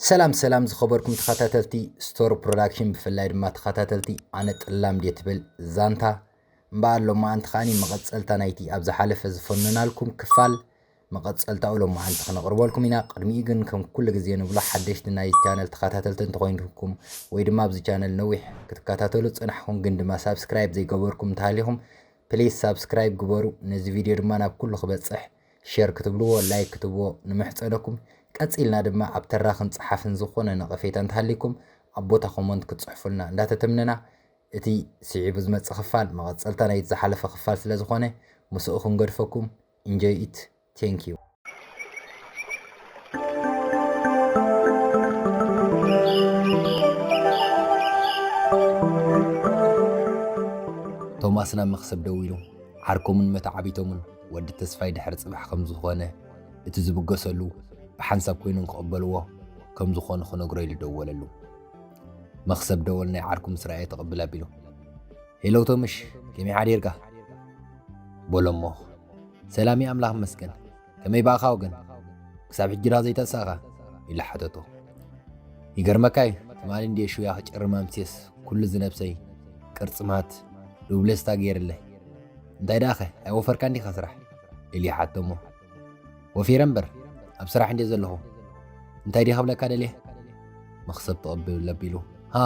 ሰላም ሰላም ዝኸበርኩም ተኸታተልቲ ስቶር ፕሮዳክሽን፣ ብፍላይ ድማ ተኸታተልቲ ኣነ ጥላም ድየ ትብል ዛንታ እምበኣር ሎማዓንቲ ከዓኒ መቐጸልታ ናይቲ ኣብ ዝሓለፈ ዝፈነናልኩም ክፋል መቐጸልታኡ ሎማዓንቲ ክነቕርበልኩም ኢና። ቅድሚኡ ግን ከም ኩሉ ግዜ ንብሎ ሓደሽቲ ናይ ቻነል ተኸታተልቲ እንተኾይንኩም ወይ ድማ ኣብዚ ቻነል ነዊሕ ክትከታተሉ ዝጸናሕኩም ግን ድማ ሳብስክራይብ ዘይገበርኩም እንተሃሊኹም ፕሊስ ሳብስክራይብ ግበሩ። ነዚ ቪድዮ ድማ ናብ ኩሉ ክበጽሕ ሸር ክትብልዎ፣ ላይክ ክትብዎ ንምሕጸነኩም። ቀጺልና ድማ ኣብ ተራኽን ጸሓፍን ዝኾነ ነቐፌታ እንተሃሊኩም ኣብ ቦታ ኮመንት ክትጽሕፉልና እንዳተተምነና፣ እቲ ስዒቡ ዝመጽእ ክፋል መቐጸልታ ናይቲ ዝሓለፈ ክፋል ስለ ዝኾነ ምስኡ ክንገድፈኩም። Enjoy it. Thank you. ቶማስ ናብ መኽሰብ ደዊሉ፣ ዓርኮምን መተዓቢቶምን ወዲ ተስፋይ ድሕሪ ጽባሕ ከም ዝኾነ፣ እቲ ዝብገሰሉ ብሓንሳብ ኮይኖም ክቕበልዎ ከም ዝኾኑ ክነግሮ ኢሉ ደወለሉ። መኽሰብ ደወል ናይ ዓርኩ ምስ ረኣየ ተቐብል ኣቢሉ፣ "ሄሎ ቶምሽ፣ ከመይ ሓዲርካ?" በሎ እሞ፣ "ሰላም እዩ ኣምላኽ ይመስገን፣ ከመይ ብኣኻ ወገን? ክሳብ ሕጂ ዳ ዘይተሳኻ?" ኢሉ ሓተቶ። "ይገርመካ እዩ፣ ትማሊ እንድየ ሽውያ ክጭርም ኣምስየስ ኩሉ ዝነብሰይ ቅርጽማት ዱብለስታ ገይርለይ። እንታይ ደኣኸ ኣይወፈርካን ዲኻ ስራሕ?" ኢሉ ይሓቶ እሞ፣ "ወፊረ እምበር ኣብ ስራሕ እንድየ ዘለኹ። እንታይ ድየ ክብለካ ደልየ?" መኽሰብ ተቐብል ኣቢሉ፣ "ሃ?"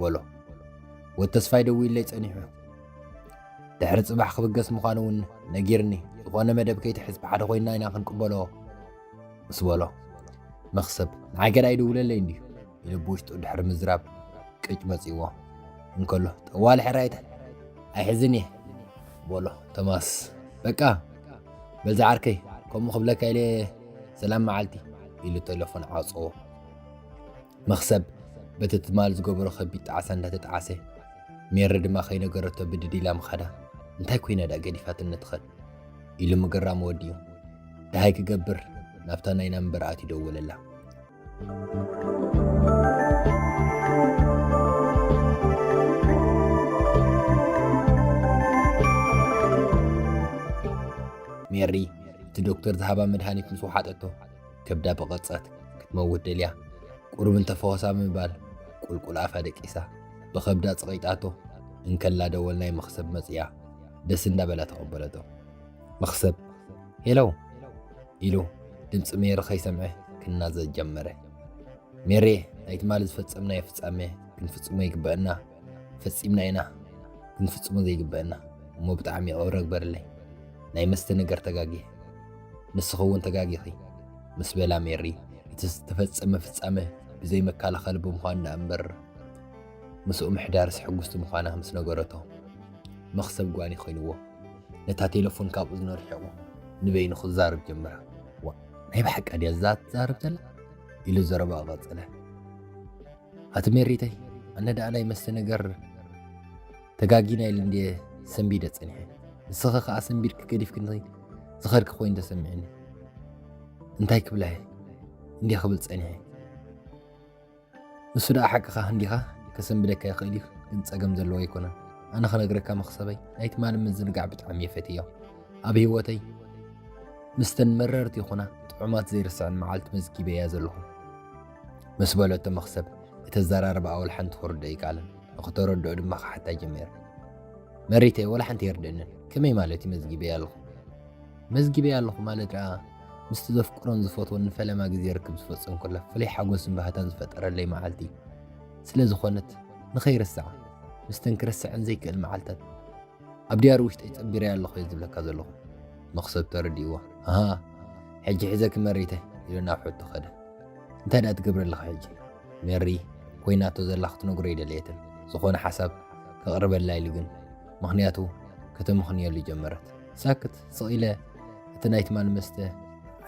በሎ። "ወዲ ተስፋይ ደዊሉለይ ጸኒሑ። ድሕሪ ጽባሕ ክብገስ ምዃኑ እውን ነጊርኒ። ዝኾነ መደብ ከይትሕዝ ብሓደ ኮይንና ኢና ክንቅበሎ" ምስ በሎ፣ መኽሰብ፣ "ንዓይ ገዳ ይድውለለይ እንድዩ" ኢሉ ብውሽጡ ድሕሪ ምዝራብ ቅጭ መጺእዎ እንከሎ፣ "ጠዋሊ ሕራይተ ኣይሕዝን እየ" በሎ። ቶማስ፣ "በቃ በል ዝዓርከይ፣ ከምኡ ክብለካ ኢለ ሰላም መዓልቲ" ኢሉ ቴሌፎን ዓጸዎ። መኽሰብ በቲ ትማል ዝገበሮ ከቢድ ጣዕሳ እንዳተጣዕሰ፣ ሜሪ ድማ ከይነገረቶ ብድድ ኢላ ምኻዳ፣ "እንታይ ኮይና ደኣ ገዲፋትኒ ትኸድ?" ኢሉ ምግራም ወዲኡ፣ ደሃይ ክገብር ናብታ ናይ ናምበር ኣትዩ ደወለላ። ሜሪ እቲ ዶክተር ዝሃባ መድሃኒት ምስ ወሓጠቶ፣ ከብዳ ብቐጻት ክትመውት ደልያ። ቁሩብ እንተፈወሳ ብምባል ቁልቁል ኣፋ ደቂሳ ብኸብዳ ጽቒጣቶ እንከላ ደወል ናይ መኽሰብ መጺኣ ደስ እንዳበላ ተቐበለቶ። መኽሰብ፣ "ሄሎ" ኢሉ ድምጺ ሜሪ ከይሰምዐ ክናዘዝ ጀመረ። "ሜሬ፣ ናይ ትማሊ ዝፈጸምናዮ ፍጻሜ ክንፍጽሞ ይግበአና። ፈጺምና ኢና ክንፍጽሞ ዘይግበአና። እሞ ብጣዕሚ ይቕረ ግበርለይ። ናይ መስተ ነገር ተጋግየ። ንስኺ እውን ተጋጊኺ" ምስ በላ ሜሪ፣ እቲ ዝተፈጸመ ፍጻመ ብዘይ መከላኸሊ ብምዃኑ ደኣ እምበር፣ ምስኡ ምሕዳርስ ሕጉስቲ ምዃና ምስ ነገረቶ፣ መኽሰብ ጓኒ ኮይንዎ፣ ነታ ቴሌፎን ካብ እዝኑ ኣርሒቑ ንበይኑ ክዛረብ ጀመረ። "ዋ፣ ናይ ብሓቂ ድያ እዛ ትዛረብ ዘላ?" ኢሉ ዘረባኡ ቀጸለ። "ኣቲ ሜሪተይ፣ ኣነ ደኣ ናይ መስተ ነገር ተጋጊና ኢለ እንድየ ሰንቢደ ጸኒሐ። ንስኺ ከኣ ሰንቢድኪ ገዲፍክኒ ዝኸድኪ ኮይኑ ተሰሚዑኒ። እንታይ ክብላ እየ እንድየ ክብል ጸኒሐ። ንሱ ደኣ ሓቅኻ እንዲኻ፣ ከሰንብደካ ይኽእል እዩ፣ ግን ጸገም ዘለዎ ኣይኮነን። ኣነ ክነግረካ መኽሰበይ፣ ናይ ትማሊ ምዝንጋዕ ብጣዕሚ እየ ፈትዮ። ኣብ ህይወተይ ምስተን መረርቲ ይኹና ጥዑማት ዘይርስዐን መዓልቲ መዝጊበያ ዘለኹ" ምስ በለቶ መኽሰብ እቲ ኣዘራርባኣ ወላ ሓንቲ ክርድኦ ኣይከኣለን። ንኽተረድኦ ድማ ክሓታ ጀመረ። "መሪተይ፣ ወላ ሓንቲ ኣይርድእንን። ከመይ ማለት እዩ መዝጊበያ ኣለኹ?" "መዝጊበያ ኣለኹ ማለት ደኣ ምስቲ ዘፍቅሮን ዝፈትዎን ንፈለማ ግዜ ርክብ ዝፈጸምኩላ ፍሉይ ሓጎስን ባህታን ዝፈጠረለይ መዓልቲ ስለ ዝኾነት ንኸይርስዓ ምስተን ክረስዐን ዘይክእል መዓልታት ኣብ ድያሪ ውሽጠይ ጸንቢረያ ኣለኹ እየ ዝብለካ ዘለኹ" መኽሰብ ተረዲእዋ። "ኣሃ፣ ሕጂ ሒዘኪ መሪተይ" ኢሉ ናብ ሕቶ ከደ። "እንታይ ደኣ ትገብሪ ኣለኺ ሕጂ?" ሜሪ ኮይናቶ ዘላ ክትነግሮ ኣይደለየትን። ዝኾነ ሓሳብ ከቕርበላ ኢሉ ግን፣ ምኽንያቱ ከተምኽንየሉ ጀመረት። ሳክት ስቕ ኢለ እቲ ናይ ትማሊ መስተ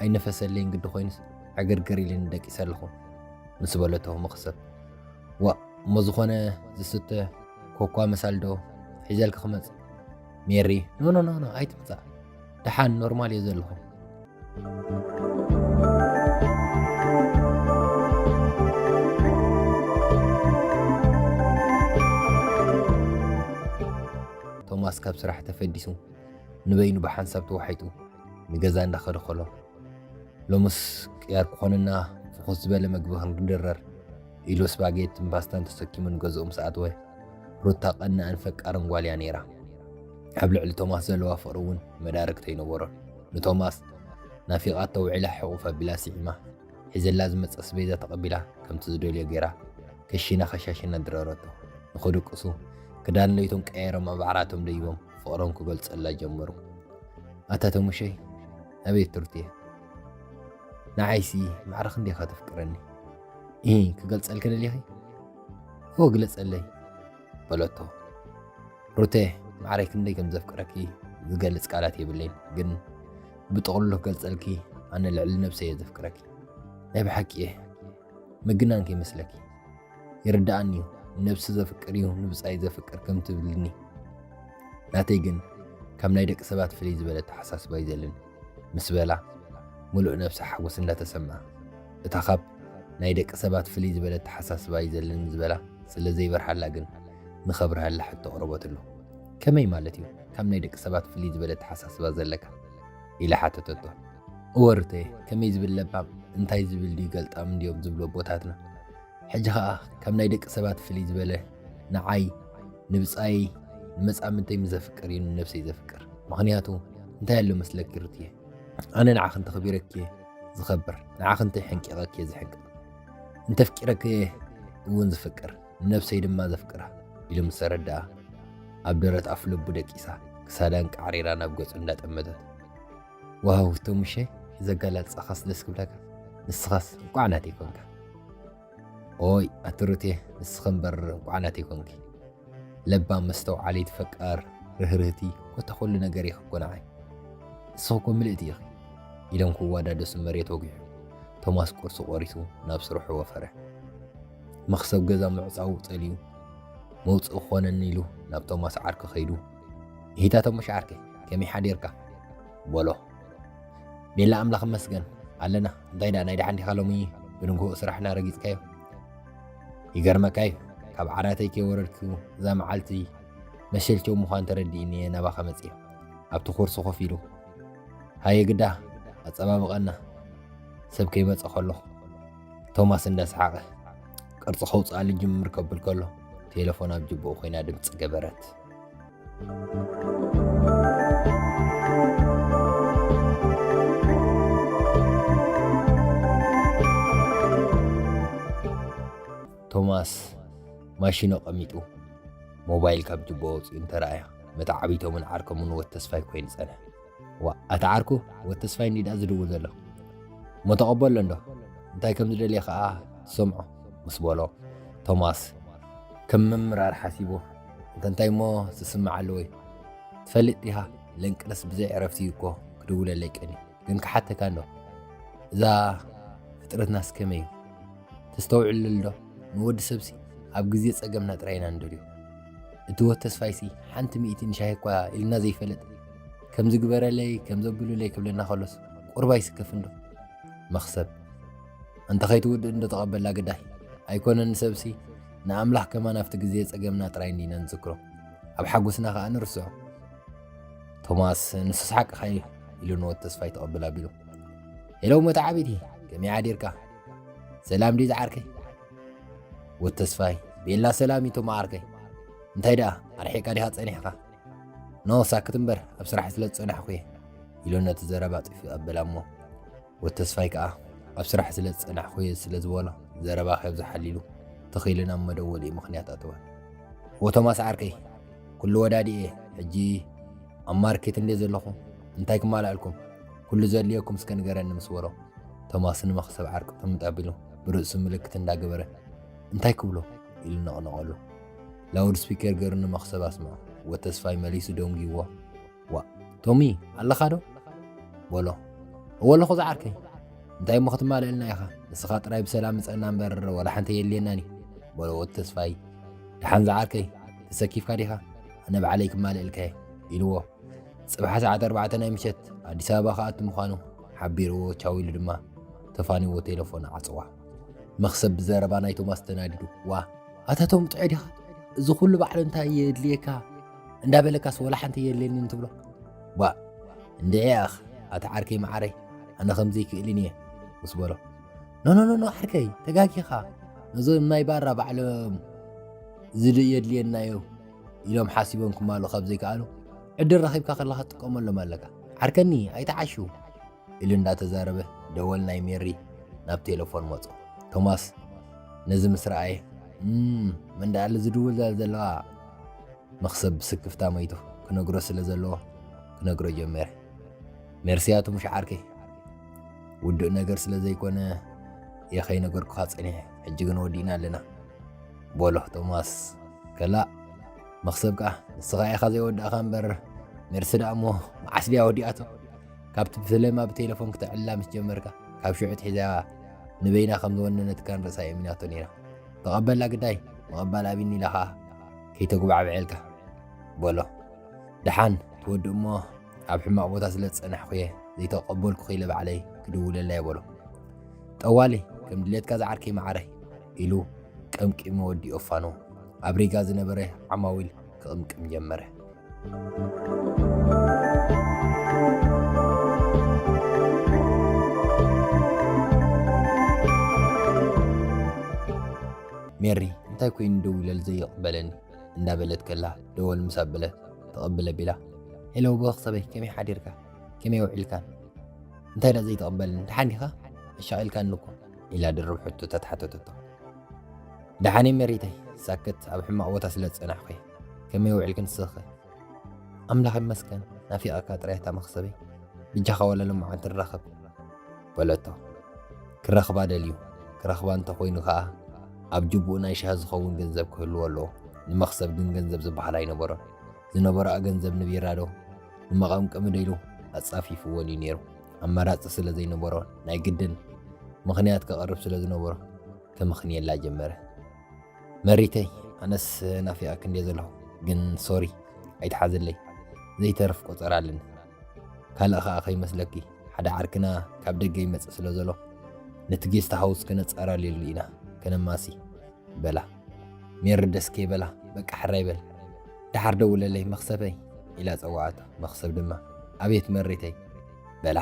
ኣይነፈሰለይን ግዲ ኮይኑስ፣ ዕግርግር ኢለኒ ደቂሰ ኣለኹ ምስ በለቶ መኽሰብ፣ "ዋእ፣ እሞ ዝኾነ ዝስተ ኮኳ መሳልዶ ሒዘልኪ ክመጽእ?" ሜሪ፣ "ኖ፣ ኖ፣ ኖ፣ ኖ፣ ኣይትምጻእ። ደሓን ኖርማል እየ ዘለኹ።" ቶማስ ካብ ስራሕ ተፈዲሱ ንበይኑ ብሓንሳብ ተዋሒጡ ንገዛ እንዳኸደ ከሎ፣ "ሎምስ ቅያር ክኾነና ፍኹ ሞስ ዝበለ መግቢ ክንድረር ኢሉ ስፓጌትን ፓስታን ተሰኪሙ ንገዝኡ ምስ ኣተወ፣ ሩታ ቀናእን ፈቃርን ጓል እያ ነይራ። ኣብ ልዕሊ ቶማስ ዘለዋ ፍቕሪ እውን መዳርግቲ ኣይነበሮን። ንቶማስ ናፊቓቶ ውዒላ ሕቑፍ ኣቢላ ስዒማ፣ ሒዘላ ዝመጸ ኣስቤዛ ተቐቢላ ከምቲ ዝደልዮ ገይራ ከሺና ከሻሽና ድረረቶ። ንኽድቅሱ ክዳን ለይቶም ቀያይሮም ኣብ ዓራቶም ደይቦም ፍቕሮም ክገልጸላ ጀመሩ። ኣታ ተሙሸይ፣ ኣቤት ሩትየ፣ ንዓይሲ ማዕረ ክንደይ ኢኻ ተፍቅረኒ? ኢ ክገልጸልኪ ደሊኺ? እወ ግለጸለይ በለቶ። ሩቴ ማዕረይ ክንደይ ከም ዘፍቅረኪ ዝገልጽ ቃላት የብለይን፣ ግን ብጥቕልሉ ክገልጸልኪ ኣነ ልዕሊ ነብሰይ እየ ዘፍቅረኪ። ናይ ብሓቂ እየ። ምግናን ከይመስለኪ። ይርድኣኒ እዩ፣ ንነብሲ ዘፍቅር እዩ ንብጻይ ዘፍቅር ከም ትብልኒ። ናተይ ግን ካብ ናይ ደቂ ሰባት ፍልይ ዝበለ ኣተሓሳስባ እዩ ዘለኒ ምስ በላ፣ ምሉእ ነብሳ ሓጎስ እንዳተሰምዓ፣ እታ ካብ ናይ ደቂ ሰባት ፍልይ ዝበለ ኣተሓሳስባ እዩ ዘለኒ ዝበላ ስለ ዘይበርሃላ ግን ንኸብርሃላ ሕቶ ኣቕረበትሉ። ከመይ ማለት እዩ ካብ ናይ ደቂ ሰባት ፍልይ ዝበለ ኣተሓሳስባ ዘለካ? ኢላ ሓተተቶ። እወ ሩተየ፣ ከመይ ዝብል ለባም እንታይ ዝብል ድዩ ገልጣም እንድዮም ዝብሉ ኣቦታትና። ሕጂ ኸኣ ካብ ናይ ደቂ ሰባት ፍልይ ዝበለ ንዓይ፣ ንብጻየይ፣ ንመጻምድተይ ምስ ዘፍቅር እዩ ንነብሰይ ዘፍቅር። ምኽንያቱ እንታይ ኣሎ መስለኪ ሩትየ? ኣነ ንዓኺ እንተኽቢረኪ እየ ዝኸብር፣ ንዓኺ እንተይሐንቂቐኪ እየ ዝሕንቅቕ፣ እንተፍቂረኪ እየ እውን ዝፍቅር፣ ንነብሰይ ድማ ዘፍቅራ ኢሉ ምስ ተረድኣ፣ ኣብ ደረት ኣፍ ልቡ ደቂሳ ክሳዳን ቃዕሪራ ናብ ገጹ እንዳጠመተት፣ ዋው ተሙሸ፣ እዚ ኣገላልጻኻስ ደስ ክብለካ፣ ንስኻስ እንቋዕ ናተይ ኮንካ። ኦይ ኣቲ ሩቴ፣ ንስኺ እምበር እንቋዕ ናተይ ኮንኪ። ለባም፣ መስተውዓሊት፣ ፈቃር፣ ርህርህቲ፣ ኮታ ኩሉ ነገር ኢኺ እኮ ንዓይ። ንስኺ እኮ ምልእቲ ኢኺ። ኢሎም ክዋዳደሱ መሬት ወጊሑ ቶማስ ቁርሲ ቆሪሱ ናብ ስርሑ ወፈረ። መኽሰብ ገዛ ምዕጻው ጸልዩ መውጽኢ ክኾነኒ ኢሉ ናብ ቶማስ ዓርኩ ከይዱ፣ "ይሂታ ተሙሽ ዓርከይ፣ ከመይ ሓዲርካ?" በሎ። "ቤላ ኣምላኽ ይመስገን ኣለና። እንታይ ደኣ ናይ ደሓን ዲኻ ሎሚ ብንግሆ ስራሕና ረጊጽካዮ?" "ይገርመካ እዩ፣ ካብ ዓራተይ ከይወረድኩ እዛ መዓልቲ መሸልቸው ምዃን ተረዲእኒ እየ ናባኻ መጽየ። ኣብቲ ኩርሲ ኮፍ ኢሉ፣ ሃየ ግዳ ኣጸባብቐና፣ ሰብ ከይመጸ ከሎ" ቶማስ እንዳሰሓቐ ቅርጺ ከውጽኣሉ ጅምር ከብል ከሎ፣ ቴለፎን ኣብ ጅብኡ ኮይና ድምጺ ገበረት። ቶማስ ማሽኑ ኣቐሚጡ ሞባይል ካብ ጅብኡ ኣውጺኡ እንተረኣያ፣ መተዓቢቶምን ዓርከሙን ወድ ተስፋይ ኮይኑ ጸንሐ። "ዋ፣ ኣታ ዓርኩ፣ ወድ ተስፋይ እንዲ ደኣ ዝድውል ዘሎ። እሞ ተቐበሎ እንዶ፣ እንታይ ከም ዝደልየ ከኣ ትሰምዖ" ምስ በሎ፣ ቶማስ ከም ምምራር ሓሲቡ፣ "እንተ እንታይ እሞ ዝስምዕ ኣለዎ እዩ? ትፈልጥ ዲኻ፣ ለንቅነስ ብዘይ ዕረፍቲ እዩ እኮ ክድውለለይ ቀንዩ። ግን ክሓተካ እንዶ፣ እዛ ፍጥረትናስ ከመይ እዩ? ተስተውዕለሉ ዶ? ንወዲ ሰብሲ ኣብ ግዜ ጸገምና ጥራይ ኢና ንደልዮ። እቲ ወድ ተስፋይሲ ሓንቲ ሚእቲ ንሻሂ እኳ ኢልና ዘይፈልጥ፣ ከምዚ ግበረለይ፣ ከምዚ ኣብሉለይ ክብለና ከሎስ ቁሩብ ኣይስከፍን ዶ?" መኽሰብ፣ "ኣንተ ከይትውድእ እንዶ ተቐበላ ግዳይ። ኣይኮነን ንሰብሲ፣ ንኣምላኽ ከማን ኣብቲ ግዜ ጸገምና ጥራይ እንዲና ንዝክሮ። ኣብ ሓጎስና ከኣ ንርስዖ።" ቶማስ፣ "ንሱስ ሓቅኻ እዩ" ኢሉ ንወድ ተስፋይ ተቐብል ኣቢሉ። "ሄሎ መተዓቢቲ፣ ከመይ ሓዲርካ? ሰላም ድዩ ዝዓርከይ?" ወድ ተስፋይ፣ "ቤላ ሰላም እዩ ቶም ዓርከይ። እንታይ ደኣ ኣርሒቕካ ዲኻ ጸኒሕካ?" "ኖ፣ ሳክት እምበር፣ ኣብ ስራሕ ስለ ዝጸናሕኩ እየ" ኢሉ ነቲ ዘረባ ኣጥፊኡ ኣበላ እሞ፣ ወድ ተስፋይ ከኣ፣ "ኣብ ስራሕ ስለ ዝጸናሕኩ እየ" ስለ ዝበሎ፣ ዘረባ ከየብዝሓሉ ኢሉ ትኽ ኢሉ ናብ መደወሊኡ ምኽንያት ኣተወ። "ወ ቶማስ ዓርከይ፣ ኩሉ ወዳዲኤ፣ ሕጂ ኣብ ማርኬት እንድየ ዘለኹ፣ እንታይ ክማልኣልኩም? ኩሉ ዘድልየኩም እስከ ንገረኒ" ምስ በሎ፣ ቶማስ ንመኽሰብ ዓርቁ ጥምጥ ኣቢሉ ብርእሱ ምልክት እንዳገበረ፣ "እንታይ ክብሎ?" ኢሉ ነቕነቐሉ። ላውድ ስፒከር ገይሩ ንመኽሰብ ኣስምዖ። ወተስፋይ መሊሱ ደንጉይዎ፣ "ዋ፣ ቶሚ፣ ኣለኻ ዶ?" በሎ። "እወ ኣለኹ ዝዓርከይ። እንታይ እሞ ክትማልእልና ኢኻ? ንስኻ ጥራይ ብሰላም ምጸና እምበር ዋላ ሓንቲ የድልየናን እዩ" በሎ ወተስፋይ። "ደሓን ዝዓርከይ፣ ተሰኪፍካ ዲኻ? ኣነ ባዕለይ ክማልእልካ እየ" ኢልዎ። ጽባሕ ሰዓት ኣርባዕተ ናይ ምሸት ኣዲስ ኣበባ ክኣቱ ምዃኑ ሓቢርዎ፣ ቻው ኢሉ ድማ ተፋንይዎ ቴለፎን ዓጽዋ። መኽሰብ ብዘረባ ናይ ቶማስ ተናዲዱ፣ "ዋ፣ ኣታ ቶም ጥዑይ ዲኻ? እዚ ኩሉ ባዕሉ እንታይ የድልየካ እንዳበለካስ ወላ ሓንቲ የድልየንን ትብሎ? ባ፣ እንድዒ ኣኽ፣ ኣታ ዓርከይ መዓረይ፣ ኣነ ከምዚ ኣይክእልን እየ" ምስ በሎ፣ ኖ ኖ ኖ ኖ ዓርከይ፣ ተጋጊኻ። ነዞም ናይ ባራ ባዕሎም ዝድ የድልየናዮ ኢሎም ሓሲቦም ክማሉ ካብ ዘይከኣሉ፣ ዕድል ረኺብካ ከለኻ ትጥቀመሎም ኣለካ። ዓርከኒ ኣይተዓሹ። ኢሉ እንዳተዛረበ ደወል ናይ ሜሪ ናብ ቴሌፎን መጾ። ቶማስ ነዚ ምስ ረኣየ፣ "እም፣ መን ደኣ ዝድውል ዘለዋ?" መኽሰብ ብስክፍታ መይቱ ክነግሮ ስለ ዘለዎ ክነግሮ ጀመረ። "ሜርሲ እያ ትሙሽ ዓርከይ፣ ውዱእ ነገር ስለ ዘይኮነ እየ ከይነገርኩኻ ጸኒሐ፣ ሕጂ ግን ወዲእና ኣለና" በሎ ቶማስ። "ከላእ መኽሰብ ከኣ ንስኻ ኢኻ ዘይወዳእካ እምበር፣ ሜርሲ ደኣ እሞ መዓስ ድያ ወዲኣቶ? ካብቲ ብፍለማ ብቴሌፎን ክትዕልላ ምስ ጀመርካ፣ ካብ ሽዑ ኣትሒዛ ንበይና ከም ዝወነነትካን ርእሳ የእሚናቶን ኢና። ተቐበላ ግዳይ፣ ምቕባል ኣቢኒ ኢላ ከኣ ከይተጉባዕብዐልካ" በሎ። "ደሓን ትወድእ እሞ፣ ኣብ ሕማቕ ቦታ ስለ ዝጸናሕኩ እየ ዘይተቐበልኩ ኢለ ባዕለይ ክድውለላ እየ" በሎ። "ጠዋሊ፣ ከም ድሌትካ ዝዓርከይ መዓረይ" ኢሉ ቀምቂሙ ወዲኡ ኣፋነዎ። ኣብ ሪጋ ዝነበረ ዓማዊል ክቕምቅም ጀመረ። "ሜሪ፣ እንታይ ኮይኑ ደዊለሉ ዘይቕበለኒ?" እንዳበለት ከላ፣ ደወል ምስ ኣበለ፣ "ተቐብል" ኣቢላ፣ "ሄሎ፣ ብወኽ ሰበይ፣ ከመይ ሓዲርካ? ከመይ ውዒልካን? እንታይ ደኣ ዘይትቕበለኒ? ደሓን ዲኻ? ኣሻቒልካኒ እኮ" ኢላ ድርብ ሕቶታት ሓተተቶ። "ደሓን እየ ሜሪተይ፣ ሳክት ኣብ ሕማቕ ቦታ ስለ ዝጸናሕኩ እየ። ከመይ ውዒልኪ ንስኺ?" "ኣምላኽ ይመስገን፣ ናፊቐካ ጥራይ እታ መኽሰበይ። ብጃኻ ዋላ ሎማዓንቲ ንራኸብ" በለቶ። ክረኽባ ደልዩ። ክረኽባ እንተኾይኑ ከኣ ኣብ ጅቡኡ ናይ ሻሂ ዝኸውን ገንዘብ ክህልዎ ኣለዎ። ንመኽሰብ ግን ገንዘብ ዝበሃል ኣይነበሮን። ዝነበሮኣ ገንዘብ ንቢራ ዶ ንመቐምቀሚ ዶ ኢሉ ኣጻፊፍዎን እዩ ነይሩ። ኣማራጺ ስለ ዘይነበሮ ናይ ግድን ምኽንያት ከቕርብ ስለ ዝነበሮ ከመኽንየላ ጀመረ። "መሪተይ፣ ኣነስ ናፊቐኪ እንድየ ዘለኹ፣ ግን ሶሪ፣ ኣይትሓዝለይ፣ ዘይተርፍ ቆጸራ ኣለኒ። ካልእ ኸኣ ከይመስለኪ፣ ሓደ ዓርክና ካብ ደገ ይመጽእ ስለ ዘሎ፣ ነቲ ጌስት ሃውስ ከነጻራልየሉ ኢና፣ ከነማሲ" በላ። ሜሪ ደስ ከይበላ፣ "በቃ ሕራይ በል፣ ደሓር ደውለለይ መኽሰበይ" ኢላ ጸውዓቶ። መኽሰብ ድማ፣ "ኣቤት መሪተይ" በላ።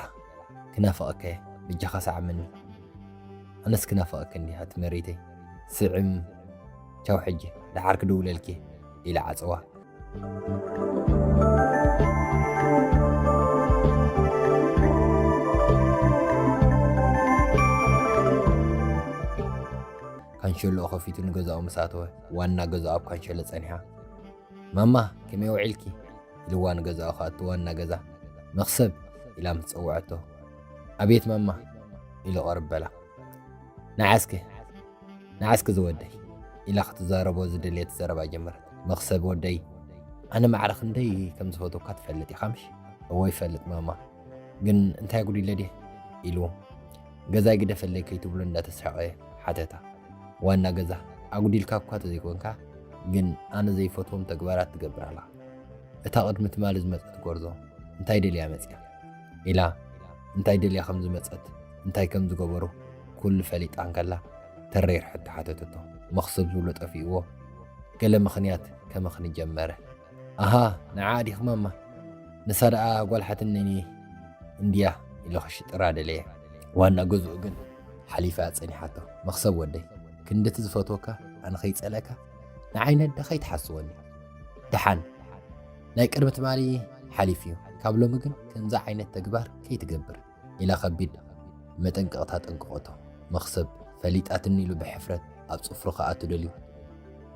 "ክናፍቐካ እየ፣ በጃኻ ሰዓመኒ። ኣነስ ክናፍቐኪ እንዲየ ኣቲ መሪተይ። ስዕም፣ ቻው ሕጂ፣ ደሓር ክድውለልኪ" ኢላ ዓጸዋ። ካንሸሎኡ ከፊቱ ንገዛኡ ምስ ኣተወ፣ ዋና ገዛኡ ኣብ ካንሸሎ ጸኒሓ፣ "ማማ፣ ከመይ ውዒልኪ?" ኢልዋ ንገዛኡ ክኣቱ ዋና ገዛ፣ "መኽሰብ" ኢላ ምስ ጸውዐቶ፣ "ኣቤት ማማ" ኢሉ ቅርብ በላ። "ንዓ እስከ፣ ንዓ እስከ ዝወደይ" ኢላ ክትዛረቦ ዝደልየት ዘረባ ጀመረት። "መኽሰብ ወደይ፣ ኣነ ማዕረ ክንደይ ከም ዝፈትወካ ትፈልጥ ኢኻ ምሽ?" "እወ ይፈልጥ ማማ፣ ግን እንታይ ኣጉዲለ ድየ?" ኢሉ፣ "ገዛይ ግደፈለይ" ከይትብሎ እንዳተሳቐየ ሓተታ። ዋና ገዛ፣ "ኣጉዲልካ እኳ ተዘይኮንካ፣ ግን ኣነ ዘይፈትዎም ተግባራት ትገብር ኣለኻ። እታ ቅድሚ ትማሊ ዝመጸት ጎርዞ እንታይ ደልያ መጽያ?" ኢላ፣ እንታይ ደልያ ከም ዝመጸት፣ እንታይ ከም ዝገበሩ ኩሉ ፈሊጣ እንከላ፣ ተሪር ሕቶ ሓተተቶ። መኽሰብ ዝብሎ ጠፊእዎ፣ ገለ ምኽንያት ከመኽኒ ጀመረ። "ኣሃ፣ ንዓ ዲኺ ማማ? ንሳ ደኣ ጓል ሓትነይ እንድያ" ኢሉ ክሽጥራ ደለየ። ዋና ገዝኡ ግን ሓሊፋ ጸኒሓቶ። "መኽሰብ ወደይ፣ ክንድቲ ዝፈትወካ ኣነ ከይጸልአካ፣ ንዓይ ነደ ከይትሓስወኒ። ደሓን፣ ናይ ቅድሚ ትማሊ ሓሊፉ እዩ። ካብ ሎሚ ግን ከምዚ ዓይነት ተግባር ከይትገብር" ኢላ ከቢድ መጠንቀቕታ ጠንቀቐቶ። መኽሰብ ፈሊጣትኒ ኢሉ ብሕፍረት ኣብ ጽፍሩ ክኣቱ ደልዩ።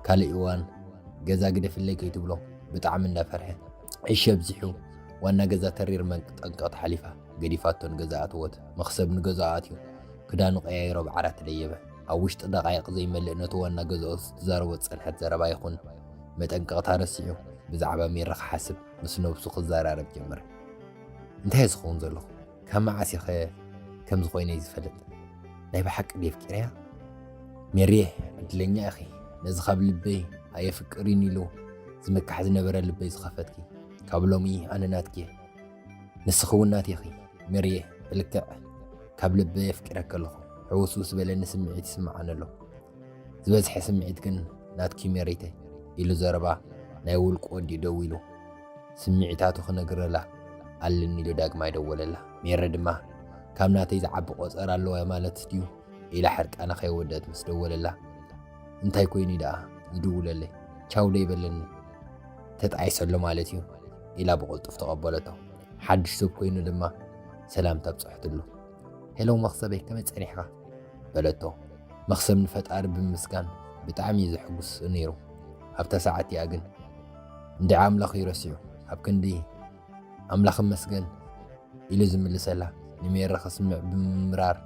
ካልእ እዋን ገዛ ግደፍለይ ከይትብሎ ብጣዕሚ እንዳፈርሐ፣ ዕሽ ኣብዚሑ ዋና ገዛ ተሪር መጠንቀቕታ ሓሊፋ ገዲፋቶ ንገዛ ኣተወት። መኽሰብ ንገዛኡ ኣትዩ ክዳኑ ቀያይሩ ኣብ ዓራት ደየበ። ኣብ ውሽጢ ደቓይቕ ዘይመልእ ነቲ ዋና ገዛኡ ዝዛረቦ ዝጸንሐት ዘረባ ይኹን መጠንቀቕታ ረሲዑ ብዛዕባ ሜሪ ክሓስብ ምስ ነብሱ ክዘራረብ ጀመረ። "እንታይ እየ ዝኸውን ዘለኹ? ካብ መዓስ እየ ኸ ከምዚ ኮይነ እዩ ዝፈልጥ? ናይ ብሓቂ ድየ ኣፍቂረያ? ሜሪየ፣ ዕድለኛ ኢኺ፣ ነዚ ካብ ልበይ ኣየፍቅርን ኢሉ ዝምካሕ ዝነበረ ልበይ ዝኸፈትኪ። ካብ ሎሚ ኣነ ናትኪ እየ። ንስኺ እውን ናተይ ኢኺ ሜሪየ፣ ብልክዕ ካብ ልበይ ኣፍቂረኪ ኣለኹ። ሕውስውስ ዝበለኒ ስምዒት ይስምዓኒ ኣሎ። ዝበዝሐ ስምዒት ግን ናትኪ ሜሪተይ" ኢሉ ዘረባ ናይ ውልቁ ወዲኡ ደዊሉ፣ ስምዒታቱ ክነግረላ ኣለኒ ኢሉ ዳግማይ ደወለላ። ሜሪ ድማ፣ "ካብ ናተይ ዝዓቢ ቆጸራ ኣለዋ ማለት ድዩ? ኢላ ሕርቃና ከይወደት ምስ ደወለላ፣ እንታይ ኮይኑ ደኣ ዝድውለለይ? ቻው ደይበለኒ? ተጣይሰሎ ማለት እዩ ኢላ ብቕልጡፍ ተቐበለቶ። ሓድሽ ሰብ ኮይኑ ድማ ሰላምታ ኣብጽሐትሉ። ሄሎ መኽሰበይ፣ ከመይ ጸኒሕካ? በለቶ። መኽሰብ ንፈጣሪ ብምምስጋን ብጣዕሚ እዩ ዘሐጉስ ነይሩ። ኣብታ ሰዓት እቲኣ ግን እንድዒ ኣምላኽ እዩ ረሲዑ። ኣብ ክንዲ ኣምላኽ ይመስገን ኢሉ ዝምልሰላ ንሜሪ ከስምዕ ብምምራር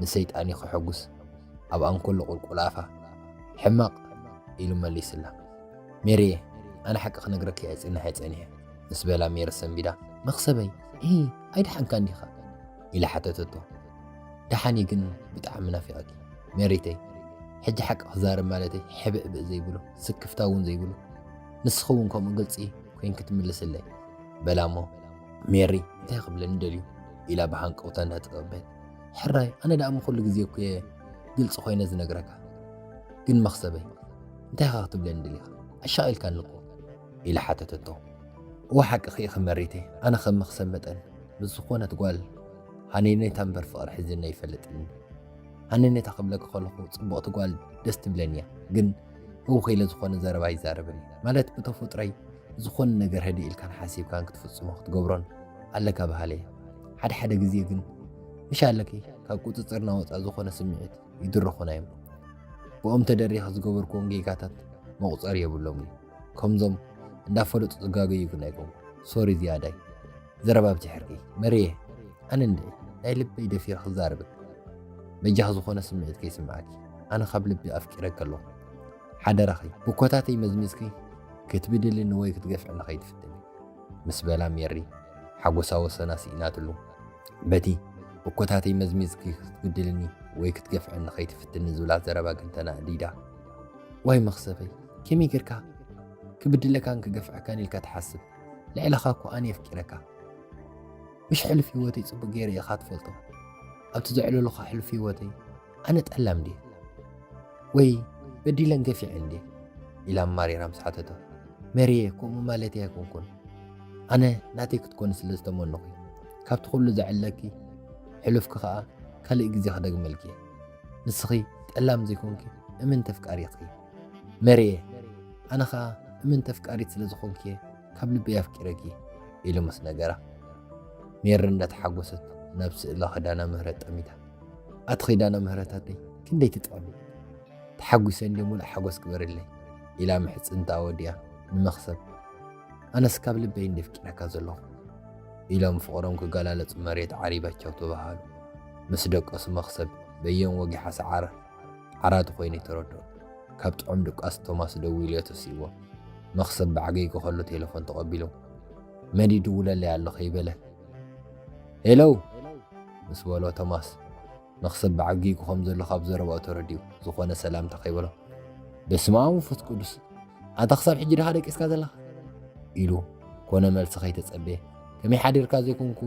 ንሰይጣን እዩ ከሐጉስ ኣብ ኣንኮሎ ቁልቁል ኣፋ ሕማቕ ኢሉ መሊስላ። ሜሪየ፣ ኣነ ሓቂ ክነግረኪ እየ ጽናሕ እየ ጸኒሐ ምስ በላ ሜሪ ሰንቢዳ፣ መኽሰበይ፣ እ ኣይደሓንካ እንዲኻ? ኢላ ሓተተቶ። ደሓን እየ ግን ብጣዕሚ ናፊቐኪ ሜሪተይ። ሕጂ ሓቂ ክዛረብ ማለተይ ሕብእብእ ዘይብሉ ስክፍታ እውን ዘይብሉ ንስኺ እውን ከምኡ ግልፂ ኮይንኪ ትምልስለይ በላ እሞ ሜሪ እንታይ ክብለኒ ደልዩ ኢላ ብሃንቀውታ እንዳተጸበየት ሕራይ ኣነ ደኣ እሞ ኩሉ ግዜ እኮ እየ ግልፂ ኮይነ ዝነግረካ ግን መኽሰበይ እንታይ ኢኻ ክትብለኒ ደሊኻ ኣሻቒልካኒ እኮ ኢላ ሓተተቶ እወ ሓቅኺ ኢኺ መሪተይ ኣነ ከም መኽሰብ መጠን ምስ ዝኾነት ጓል ሃነነታ እምበር ፍቕሪ ሒዝኒ ኣይፈልጥን ሃነነታ ክብለኪ ከለኹ ጽብቕቲ ጓል ደስ ትብለኒ እያ ግን ህውኽ ኢለ ዝኾነ ዘረባ ኣይዛረብን እየ ማለት ብተፈጥሮይ ዝኾነ ነገር ህድእ ኢልካን ሓሲብካን ክትፍጽሞ ክትገብሮን ኣለካ በሃሊ እየ ሓደ ሓደ ግዜ ግን ምሽ ኣለኪ ካብ ቁጽጽርና ወጻእ ዝኾነ ስምዒት ይድርኹና እዮም ብኦም ተደሪኸ ዝገበርክዎም ጌጋታት መቑጸሪ የብሎም እዩ ከምዞም እንዳፈለጡ ዝጋገዩ ግን ኣይኮንኩ ሶሪ ዝያዳይ ዘረባ ብትሕርቂ መርየ ኣነ እንድዒ ናይ ልበይ ደፊረ ክዛረበኪ በጃኺ ዝኾነ ስምዒት ከይስምዓኪ ኣነ ካብ ልቢ ኣፍቂረኪ ኣለኹ ሓደራኺ ብኮታተይ መዝሚዝኪ ክትብድልኒ ወይ ክትገፍዕኒ ከይትፍትኒ ምስ በላ ሜሪ ሓጎሳ ወሰና ስኢናትሉ በቲ ብኮታተይ መዝሚዝኪ ክትብድልኒ ወይ ክትገፍዕኒ ከይትፍትኒ ዝብላ ዘረባ ግን ተናእዲዳ ዋይ መኽሰበይ ከመይ ጌርካ ክብድለካን ክገፍዐካን ኢልካ ትሓስብ ልዕለኻ እኮ ኣነ የፍቂረካ ምሽ ሕሉፍ ህይወተይ ጽቡቅ ገይረ ኢኻ ትፈልጦ ኣብቲ ዘዕለሉኻ ሕሉፍ ህይወተይ ኣነ ጠላም ድየ ወይ በዲለን ገፊዐን ድየ ኢላ ማሪራ ምስ ሓተቶ መርየ ከምኡ ማለተይ ኣይኮንኩን ኣነ ናተይ ክትኮኒ ስለ ዝተመነኹ ካብቲ ኩሉ ዘዕለኪ ሕሉፍኪ ኸኣ ካልእ ግዜ ክደግመልኪ እየ ንስኺ ጠላም ዘይኮንኪ እምንቲ ኣፍቃሪትኪ መርየ ኣነ ኸኣ እምንቲ ኣፍቃሪት ስለ ዝኾንኪ እየ ካብ ልበይ ኣፍቂረኪ ኢሉ ምስ ነገራ ሜሪ እንዳተሓጎሰት ናብ ስእላ ኺዳነ ምህረት ጠሚታ ኣቲ ኺዳነ ምህረታተይ ክንደይ ትጥዕሚ ተሓጒሰ እንድየ ሙሉእ ሓጎስ ግበርለይ ኢላ ምሕጽንታ ወዲኣ ንመኽሰብ ኣነስ ካብ ልበይ እንድየ ኣፍቂረካ ዘለኹ ኢሎም ፍቕሮም ክገላለጹ መሬት ዓሪባ ቻው ተባሃሉ ምስ ደቀሱ መኽሰብ በየን ወጊሓ ሰዓረ ዓራቱ ኮይኑ ተረድኦ ካብ ጥዑም ድቃስ ቶማስ ደዊሉ እዮ ተሲእዎ መኽሰብ ብዓገይ ከኸሉ ቴለፎን ተቐቢሉ መን ይድውለለይ ኣሎ ከይበለ ሄለው ምስ በሎ ቶማስ መኽሰብ ብዓጊጉ ከም ዘሎ ካብ ዘረባኡ ተረዲኡ ዝኾነ ሰላምታ ከይበሎ በስመ ኣብ መንፈስ ቅዱስ ኣታ ክሳብ ሕጂ ድኻ ደቂስካ ዘለኻ ኢሉ ኮነ መልሲ ከይተጸበየ ከመይ ሓዲርካ ዘይኮንኩ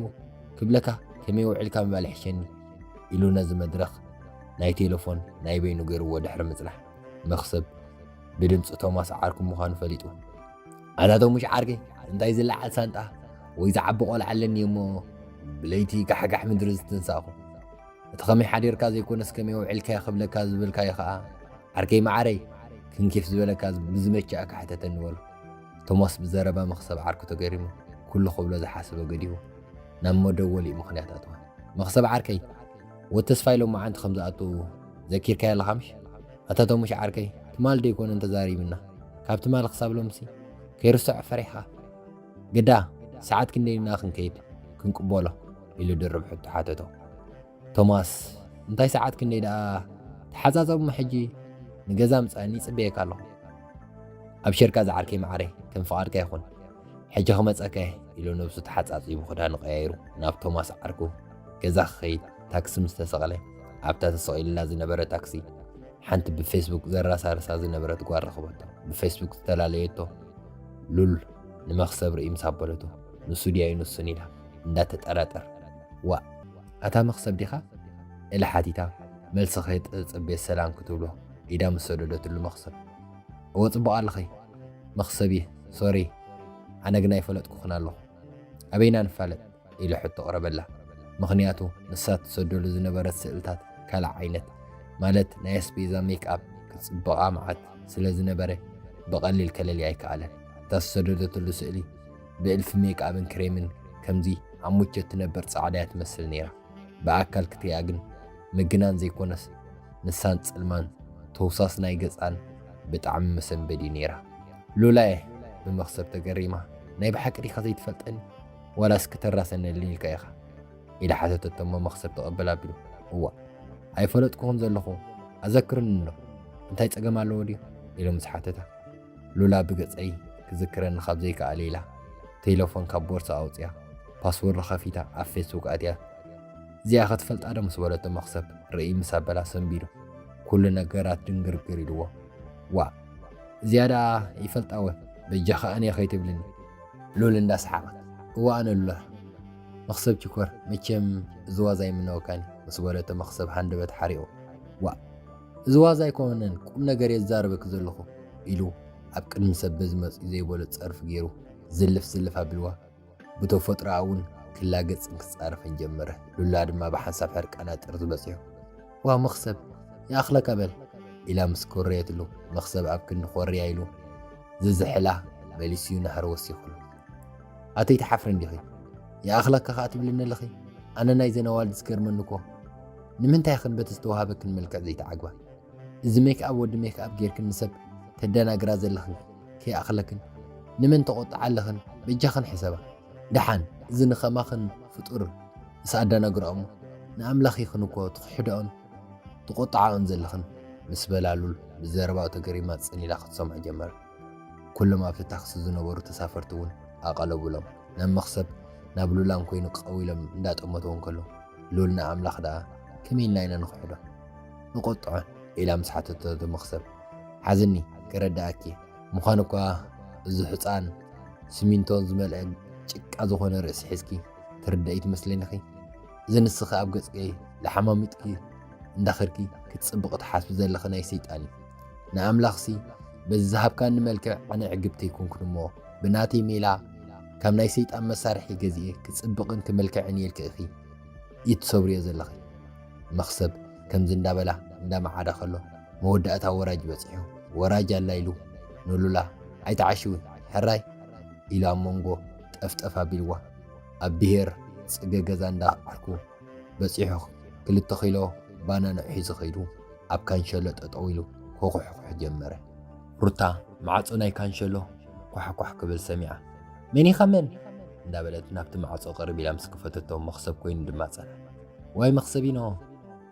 ክብለካ ከመይ ውዒልካ ምባል ይሕሸኒ ኢሉ ነዚ መድረኽ ናይ ቴለፎን ናይ በይኑ ገይርዎ ድሕሪ ምጽናሕ መኽሰብ ብድምፂ ቶማስ ዓርኩ ምዃኑ ፈሊጡ ኣታ ቶሙሽ ዓርከይ እንታይ ዝለዓል ሳንጣ ወይ ዝዓቢ ቆልዓ ኣለኒ እሞ ብለይቲ ጋሕጋሕ ምድሪ ዝትንሳእኹ እቲ ኸመይ ሓዲርካ ዘይኮነስ ከመይ ውዒልካዮ ክብለካ ዝበልካዮ ኸዓ ዓርከይ መዓረይ ክንኪፍ ዝበለካ ብዝመቸኣካ ሕተተኒ በሎ ቶማስ ብዘረባ መኽሰብ ዓርኩ ተገሪሙ ኩሉ ክብሎ ዝሓሰበ ገዲፉ ናብ መደወሊኡ ምኽንያት ኣተወ መኽሰብ ዓርከይ ወተስፋይ ሎማዓንቲ ከም ዝኣቱ ዘኪርካዮ ኣለኻ ምሽ ኣታ ቶሙሽ ዓርከይ ትማል ደይኮነን ተዛሪብና ካብ ትማል ክሳብ ሎምሲ ከይርስዖ ፈሪሕኻ ግዳ ሰዓት ክንደይ ኢና ክንከይድ ክንቅበሎ ኢሉ ድርብ ሕቶ ሓተቶ ቶማስ እንታይ ሰዓት ክንደይ ደኣ ተሓጻጸብሞ ሕጂ ንገዛ ምጻኒ ይጽበየካ ኣለኹ ኣብሸርካ ዝዓርከይ መዓረይ ከም ፍቓድካ ይኹን ሕጂ ክመጸካ እየ ኢሉ ነብሱ ተሓጻጺቡ ክዳኑ ቀያይሩ ናብ ቶማስ ዓርኩ ገዛ ክኸይድ ታክሲ ምስ ተሰቕለ ኣብታ ተሰቒልላ ዝነበረ ታክሲ ሓንቲ ብፌስቡክ ዘራሳርሳ ዝነበረት ጓል ረኸበቶ። ብፌስቡክ ዝተፈላለየቶ ሉል ንመኽሰብ ርእይ ምስ ኣበለቶ፣ ንሱ ድያዩ ንሱን ኢላ እንዳተጠራጠር፣ ዋእ ኣታ መኽሰብ ዲኻ? ኢላ ሓቲታ መልሲ ከይተጸበየት ሰላም ክትብሎ ኢዳ ምስ ሰደደትሉ መኽሰብ፣ እወ ጽቡቕ ኣለኺ መኽሰብየ፣ ሶሪ ኣነ ግን ኣይፈለጥኩኽን ኣለኹ። ኣበይና ንፋለጥ? ኢሉ ሕቶ ኣቕረበላ። ምኽንያቱ ንሳ ትሰደሉ ዝነበረት ስእልታት ካልእ ዓይነት ማለት ናይ ኣስቤዛ ሜክኣፕ ክጽብቓ መዓት ስለ ዝነበረ ብቐሊል ከለልያ ኣይከኣለን። እታ ዝሰደደትሉ ስእሊ ብእልፊ ሜክኣፕን ክሬምን ከምዚ ኣብ ሙቸት ትነብር ጻዕዳ እያ ትመስል ነይራ። ብኣካል ክትሪኣ ግን ምግናን ዘይኮነስ ንሳን ጽልማን ተውሳስ ናይ ገጻን ብጣዕሚ መሰንበዲ ነይራ። ሉላየ ብመኽሰብ ተገሪማ፣ "ናይ ብሓቂ ዲኻ ዘይትፈልጠኒ? ዋላስ ክተራሰነኒ ኢልካ ኢኻ?" ኢላ ሓተተቶ እሞ መኽሰብ ተቐበል ኣቢሉ፣ "እዋእ፣ ኣይፈለጥኩኹን ዘለኹ፣ ኣዘክርኒ እንዶ፣ እንታይ ጸገም ኣለዎ ድዩ?" ኢሉ ምስ ሓተታ፣ ሉላ ብገጸይ ክዝክረኒ ካብ ዘይከኣለ ኢላ ቴለፎን ካብ ቦርሳ ኣውጽያ ፓስወርድ ከፊታ ኣብ ፌስቡክ ኣትያ፣ "እዚኣ ከ ትፈልጣ ዶ?" ምስ በለቶ መኽሰብ ርእይ ምስ ኣበላ ሰንቢዱ ኩሉ ነገራት ድንግርግር ኢልዎ፣ "ዋእ፣ እዚኣ ደኣ ይፈልጣወ፣ በጃኻ ኣነ ከይትብልኒ?" ሉል እንዳሰሓቐት፣ "እዋእ ኣነ ሉላ፣ መኽሰብ ችኮር፣ መቸም እዚ ዋዛ ኣይምነወካን እዩ" ምስ በለቶ መኽሰብ ሃንደበት ሓሪቑ፣ "ዋእ፣ እዚ ዋዛ ኣይኮነን፣ ቁም ነገር እየ ዝዛረበኪ ዘለኹ" ኢሉ ኣብ ቅድሚ ሰብ በዚ መጺኡ ዘይበሎ ጸርፊ ገይሩ ዝልፍ ዝልፍ ኣቢልዋ። ብተፈጥሮኣ እውን ክላገጽን ክጻረፍን ጀመረ። ሉላ ድማ ብሓንሳብ ሕርቃና ጥርዚ በጺሑ፣ "ዋው መኽሰብ፣ ይኣኽለካ በል" ኢላ ምስ ኮረየትሉ፣ መኽሰብ ኣብ ክንዲ ኮርያ ኢሉ ዝዝሕላ መሊሱ ናህሪ ወሲኹሉ። "ኣተይ ትሓፍሪ እንዲኺ? ይኣኽለካ ከኣ ትብልኒ ኣለኺ? ኣነ ናይዘን ኣዋልድ ዝገርመኒ እኮ፣ ንምንታይ ኽን በቲ ዝተዋሃበክን መልክዕ ዘይተዓግባ? እዚ ሜክኣፕ ወዲ ሜክኣፕ ጌርክን ንሰብ ተደናግራ ዘለኽን ከይኣኽለክን ንመን ተቖጥዓ ኣለኽን? በጃኽን ሕሰባ። ደሓን እዚ ንኸማኽን ፍጡር ምስ ኣደናግርኦ እሞ ንኣምላኽ ኢኽን እኮ ትኽሕድኦን ትቖጥዓኦን ዘለኽን" ምስ በላ ሉል ብዘረባኡ ተገሪማ ጽን ኢላ ክትሰምዖ ጀመረት። ኩሎም ኣብቲ ታክሲ ዝነበሩ ተሳፈርቲ እውን ኣቐለቡሎም። ናብ መኽሰብ ናብ ሉላን ኮይኑ ቀው ኢሎም እንዳጠመትዎ እንከሎ፣ ሉል ንኣምላኽ ደኣ ከመይ ኢልና ኢና ንኽሕዶ? ንቖጥዖን? ኢላ ምስ ሓተተቶ መኽሰብ፣ ሓዝኒ፣ ክረድኣኪ እየ። ምዃን እኳ እዚ ሕጻን ስሚንቶ ዝመልአ ጭቃ ዝኾነ ርእሲ ሒዝኪ ትርደኢ ትመስለኒ ኢኺ። እዚ ንስኺ ኣብ ገጽኪ ለሓማሚጥኪ እንዳኸድኪ ክትጽብቒ ትሓስቢ ዘለኺ ናይ ሰይጣን እዩ። ንኣምላኽሲ በዚ ዝሃብካኒ መልክዕ ኣነ ዕግብቲ ኣይኮንኩን እሞ ብናተይ ሜላ ካብ ናይ ሰይጣን መሳርሒ ገዚኤ ክጽብቕን ክምልክዕን እየ ኢልኪ ኢኺ ይትሰብርዮ ዘለኺ። መኽሰብ ከምዚ እንዳበላ እንዳመዓዳ ከሎ መወዳእታ ወራጅ በጺሑ። ወራጅ ኣላ ኢሉ ንሉላ፣ "ኣይትዓሽዊ ሕራይ" ኢሉ ኣብ መንጎ ጠፍጠፍ ኣቢልዋ። ኣብ ብሄር ጽገ ገዛ እንዳ ዓርኩ በጺሑ ክልተ ኪሎ ባናና ሒዙ ከይዱ ኣብ ካንሸሎ ጠጠው ኢሉ ክኹሕኩሕ ጀመረ። ሩታ ማዕጾ ናይ ካንሸሎ ኳሕኳሕ ክብል ሰሚዓ፣ "መን ኢኻ መን?" እንዳበለት ናብቲ ማዕጾ ቅርብ ኢላ ምስ ከፈተቶ መኽሰብ ኮይኑ ድማ ጸና። "ዋይ መኽሰቢኖ፣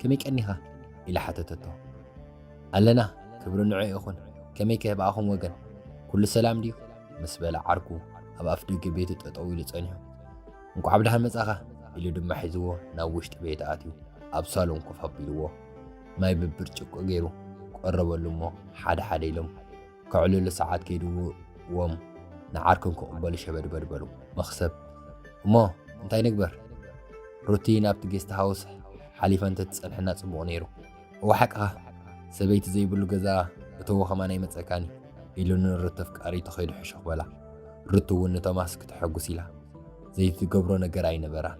ከመይ ቀኒኻ?" ኢላ ሓተተቶ። "ኣለና፣ ክብሪ ንዑ ይኹን። ከመይ ከ ብኣኹም ወገን? ኩሉ ሰላም ድዩ?" ምስ በለ ዓርኩ ኣብ ኣፍ ደገ ቤቱ ጠጠው ኢሉ ጸኒሑ፣ "እንቋዕ ብደሓን መጻኻ" ኢሉ ድማ ሒዝዎ ናብ ውሽጢ ቤት ኣትዩ ኣብ ሳሎን ኮፍ ኣቢልዎ ማይ ብብርጭቆ ገይሩ ቀረበሉ እሞ ሓደ ሓደ ኢሎም ከዕልሉ ሰዓት ከይድዎም ንዓርኮም ክቕበሉ ሸበድበድ በሉ። መኽሰብ፣ "እሞ እንታይ ንግበር? ሩቲ ናብቲ ጌስት ሃውስ ሓሊፋ እንተትጸንሐና ጽቡቕ ነይሩ። እወ ሓቅኻ፣ ሰበይቲ ዘይብሉ ገዛ እተዎ ከማን ኣይመጸካን እዩ" ኢሉ ንሩቲ ኣፍቃሪቱ ከይዱ ሕሹኽ በላ። ሩቲ እውን ንቶማስ ክተሐጉስ ኢላ ዘይትገብሮ ነገር ኣይነበራን።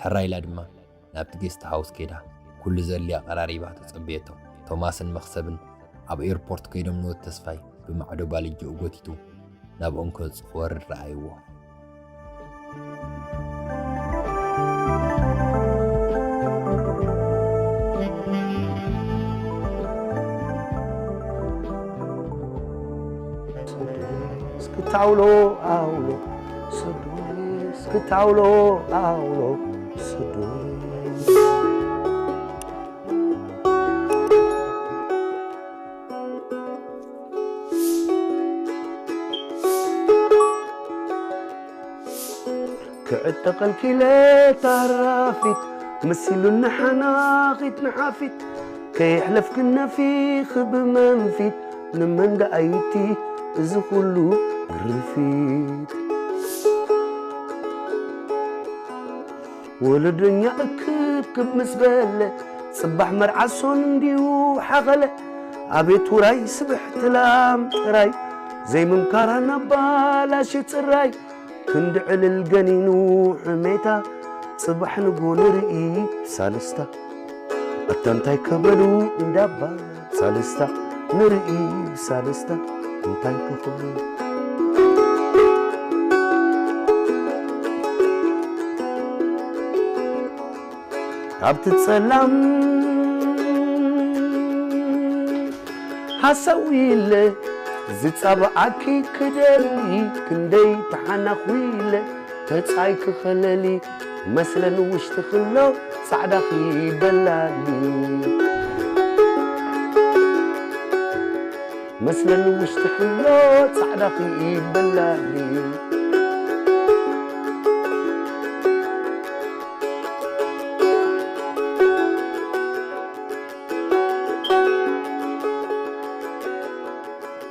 ሕራይ ኢላ ድማ ናብቲ ጌስት ሃውስ ከይዳ ኩሉ ዘድልያ ኣቐራሪባ ተጸበየቶም። ቶማስን መኽሰብን ኣብ ኤርፖርት ከይዶም ንወዲ ተስፋይ ብማዕዶ ባልጅኡ ጎቲቱ ናብ ኦንኮ ክወርድ ረኣይዎ። እስክታውሎ ኣውሎ ሰዶ እስክታውሎ ኣውሎ ሰዶ ክዕጠቐልኪ ኢለ ታራፊት መሲሉኒ ሓናኺት ንሓፊት ከየሕለፍክን ነፊኺ ብመንፊት ንመን ደኣይቲ እዚ ኩሉ ግርፊት ወለደኛ እክብክብ ምስ በለ ጽባሕ መርዓ ሶን እንዲዩ ሓኸለ ኣቤት ውራይ ስብሕቲ ላም ጥራይ ዘይምምካራ ናባላሽ ጽራይ ክንዲ ዕልል ገኒኑ ሕሜታ ጽባሕ ንጎ ንርኢ ሳልስታ ኣታ እንታይ ከበሉ እንዳባ ሳልስታ ንርኢ ብሳልስታ እንታይ ክኽብሉ። ኣብቲ ጸላም ሃሰው ኢለ ዝጸብኣኪ ክደሊ ክንደይ ተሓናኹ ኢለ ተጻይ ክኸለሊ መስለን ውሽጢ ክሎ ጻዕዳ ክበላሊ መስለን ውሽጢ ክሎ ጻዕዳ ክበላሊ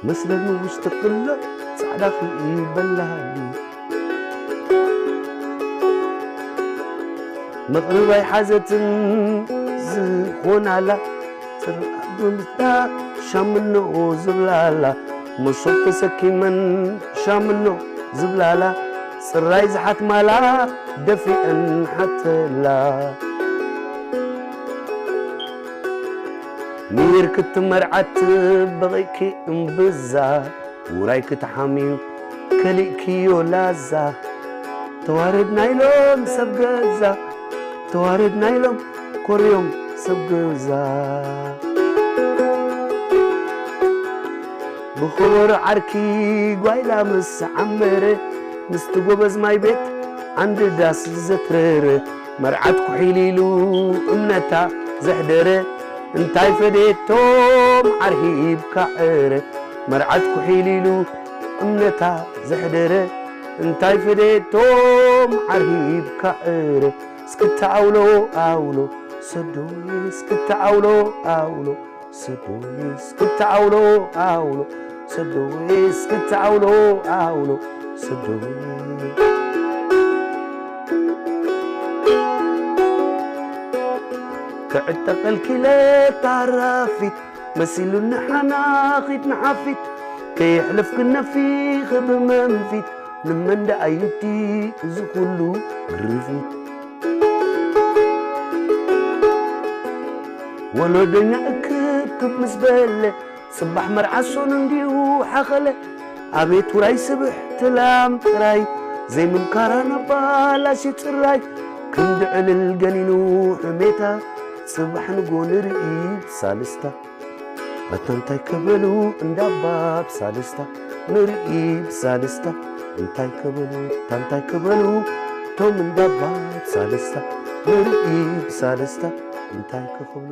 መስለኒ ውሽጢ ክሎ ጻዕዳ ክበላሃሊ መቕርብ ኣይሓዘትን ዝኾናላ ጽርኣት ብምስታ ሻምኖ ዝብላላ መሶብ ተሰኪመን ሻምኖ ዝብላላ ጽራይ ዝሓትማላ ደፊአን ሓተላ ሚር ክትመርዓት በቒእኪ እምብዛ ውራይ ክትሓምዩ ከሊእክዮ ላዛ ተዋረድና ኢሎም ሰብ ገዛ ተዋረድና ኢሎም ኮርዮም ሰብ ገዛ ብኸበሮ ዓርኪ ጓይላ ምስ ዓመረ ምስቲ ጎበዝ ማይ ቤት ዓንዲ ዳስ ዘትረረ መርዓት ኩሒል ኢሉ እምነታ ዘሕደረ እንታይ ፈዴቶም ዓርሂብካ ዕረ መርዓት ኩሒል ኢሉ እምነታ ዘሕደረ እንታይ ፈዴቶም ዓርሂብካ ዕረ እስክታ ኣውሎ ኣውሎ ሰዶይ እስክታ ኣውሎ ኣውሎ ሰዶይ እስክታ ኣውሎ ኣውሎ ሰዶይ እስክታ ኣውሎ ኣውሎ ሰዶይ ክዕጠቐልኪ ኢለ ታራፊት መሲሉኒ ሓናኺት ንሓፊት ከየሕለፍኪ ነፊኺ ብመንፊት ንመን ደኣ እዩ እቲ እዚ ኩሉ ግርፊት ወለዶኛ እክብክብ ምስ በለ ጽባሕ መርዓ ሶኑ እንዲዩ ሓኸለ ኣቤት ውራይ ስብሕቲ ላም ጥራይ ዘይምምካራ ናባላሽ ጽራይ ክንዲ ዕልል ገኒኑ ሕሜታ ጽባሕ ንጎ ንርኢ ሳልስታ ኣታ እንታይ ከበሉ እንዳባ ብሳልስታ ንርኢ ብሳልስታ እንታይ ከበሉ ኣታ እንታይ ከበሉ ቶም እንዳባ ብሳልስታ ንርኢ ብሳልስታ እንታይ ክኽብሉ